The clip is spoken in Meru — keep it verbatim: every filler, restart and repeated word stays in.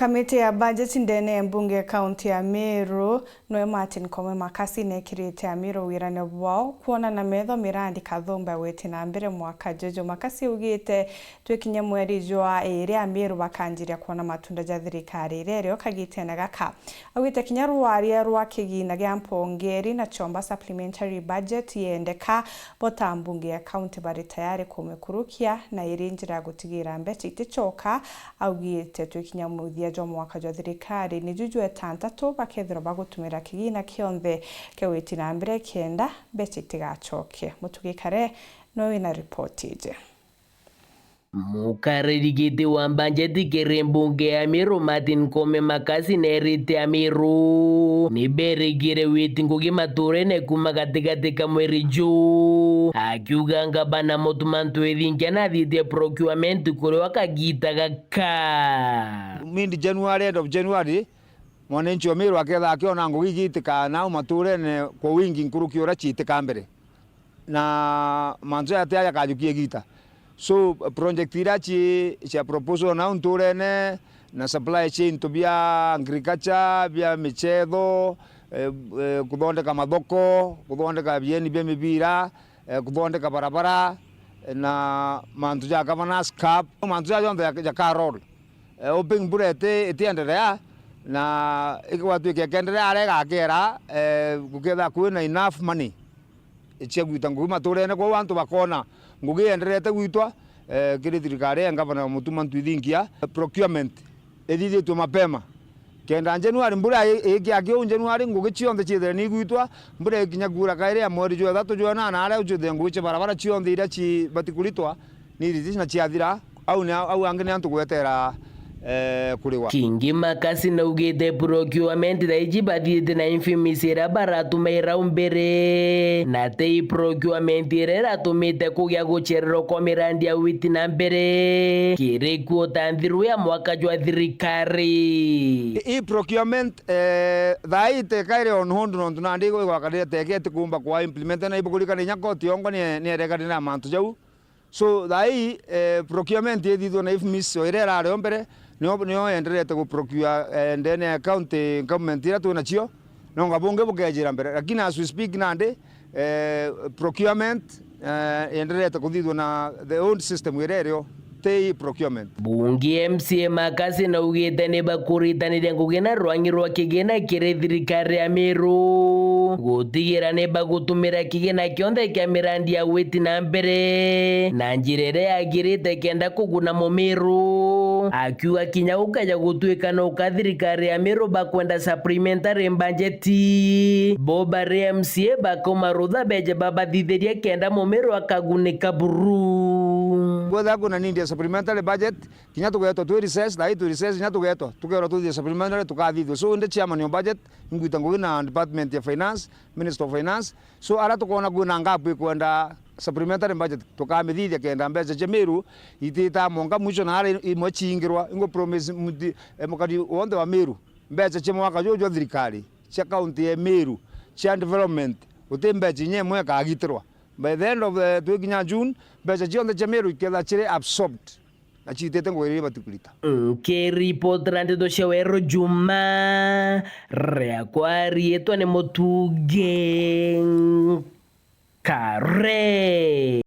Kamiti ya bajeti ndene ya mbunge ya kaunti ya Meru, nwe Martin Kome Makasi nekirite Amiru wirane bwao kwona na metho mirandi kathumba witi na mbere mwaka juju. Makasi augite twikinya mweri jwa iri Amiru bakanjiria kwona matunda ja thirikari iria iri o kagitene gaka. Augite kinya rwaria rwa kigina gia mpongeri na chomba supplementary budget yendeka, bo ta mbunge ya kaunti bari tayari kumikurukia na iri njira ya gutigira mbeca itichoka. Augite twikinya muthia jwa mwaka jwa thirikari ni juju etantatu bakethirwa bagutumira kigina kionthe kia witi na mbere kenda mbeca itigachoke. Mutugi Kare no wina ripoti iji. Mukariri giti wa mbanjeti kiri mbunge ya Meru Martin Kome Makasi nerite Amiru ni berigire witi ngugi maturene kuma gatigati ka mweri juu, akiuga ngabana Mutuma Ntwithingia nathitie procurement kuriwa kagita gaka. Mid January, end of January, mwananchi wa Meru aketha akiona ngugi igiitika nau maturene kwa wingi nkuruki uria ciitika mbere. Na mantu jaya ti aja kajukia igita. So, project iria ci, cia proposal nau nturene, na supply cia into bia agriculture, bia michetho, eh, eh, kuthondeka mathoko, kuthondeka bieni bia mibira, eh, kuthondeka barabara, eh, na mantu ja governance cup, mantu ja jonthe ja, ja carol. Eh, hoping mbura iti, itienderea, na igwatwika ikenderea aria igakera, eh, gukethira kwina enough money cia gwita ngugi maturene, kwou antu bakona ngugi ienderete gwitwa, eh, kiri thirikari ya ngavana Mutuma Ntwithingia. Procurement ithithitue mapema, kenda January, mbura i-, ikiakia uu January, ngugi cionthe ciithire ni igwitwa, mbura ikinya kuura kairi ya mweri jwa ithatu, jwa inana, aria ucithire ngugi cia barabara cionthe iria cibati kuritwa, ni iriti na ciathira, au ni, au angi ni antu gwetera, eh, kuriwa. Kingi Makasi naugite procurement thaa iji bathiite na infimisi iria baratumaira umbere, na ti procurement iria iratumite kugia gucererwa kwa mirandi ya witi na mbere kiri kuota nthiru ya mwaka jwa thirikari. I procurement, eh, thaa ii teka iri on hold nontu nandi igwakarire teka itikumba kwa implement, na ibukurikana inya koti yongwa ni, ni erekanire na mantu jau. So, thaa ii, eh, procurement ithithwe na infimisi o iria irari o mbere, nio, nio yenderete ku procure, eh, ndene ya county government iria twi nacio, nonga bungi bukejira mbere. Lakini as we speak nandi, eh, procurement, eh, yenderete kuthithwa na the old system iria irio, ti procurement. Bunge M C A Makasi naugite ni bakuritaniria ngugi na rwangi rwa kigina kiri thirikari ya Miru gutigira ni bagutumira kigina kionthe kia mirandi ya witi na mbere na njira iria yagirite kenda kuguna Mumiru, akiuga kinya gukaja gutuika no ka thirikari ya Miru bakwenda supplementary budget, bo bari M C A bakauma rutha beje babathithirie kenda Mumiru akagunika buru. Kwethira kwina need ya supplementary budget, kinya tugetwa twi recess, thaa ii twi recess, kinya tugetwa, tukerwa tuthithie supplementary, tukathithua. So, ndi chairman of budget, ingwita ngugi na department ya finance, Minister of Finance. So, aria tukoona kwina gap ikwenda supplementary budget, tukamithithia kenda mbeca cia Miru itita monka mwisho na aria imwe ciingirwa. Ingu promise muti, eh, mukari wonthe wa Miru, mbeca cia mwaka juju jwa thirikari, cia county ya Miru, cia development, guti mbeca inya imwe ikagitirwa. By the end of the, twikinya June, mbeca cionthe cia Miru iketha ciri absorbed na ciitite ngugi iria ibati kurita. Nkiripotera ndeto cia Weru Juma, riakwa riitwa ni Mutugi Kare.